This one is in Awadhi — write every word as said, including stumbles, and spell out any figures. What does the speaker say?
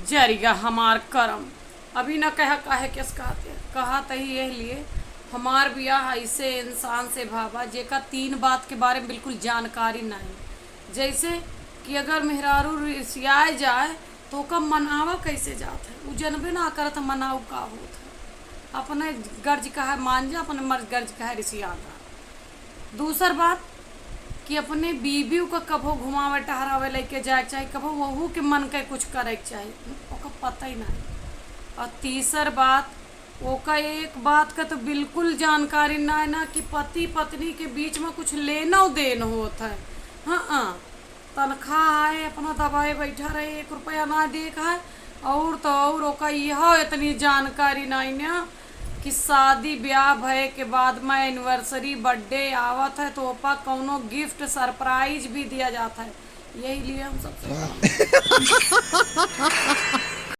जरिया हमार करम। अभी न कहा काहे केस कहते, कहा तही यह लिए, हमार बियाह ऐसे इंसान से भावा जेका तीन बात के बारे में बिल्कुल जानकारी नहीं। जैसे कि अगर मेहरारू रिसियाए जाए तो ओका मनावा कैसे जात है, उ जनबे ना करत है मनाऊ का होत है। अपने गर्ज का है मान जा, अपने मर्ज गर्ज का है रिसिया जा। दूसर बात कि अपने बीबी का कभो घुमावे टहरावे लेके जाए के चाही, कभो वहू के मन के कुछ करे के चाही, ओका पता ही ना। और तीसर बात, ओका एक बात का तो बिल्कुल जानकारी ना है ना कि पति पत्नी के बीच में कुछ लेना देन होत है। हाँ, हाँ, तनख्वाह आए, अपना दबाए बैठा रहे, एक रुपया ना देख है। और तो और ओका यह इतनी जानकारी नहीं ना कि शादी ब्याह भय के बाद में एनिवर्सरी, बर्थडे आवत है तो ओपा कौनो गिफ्ट सरप्राइज भी दिया जाता है। यही लिए हम सबसे कम।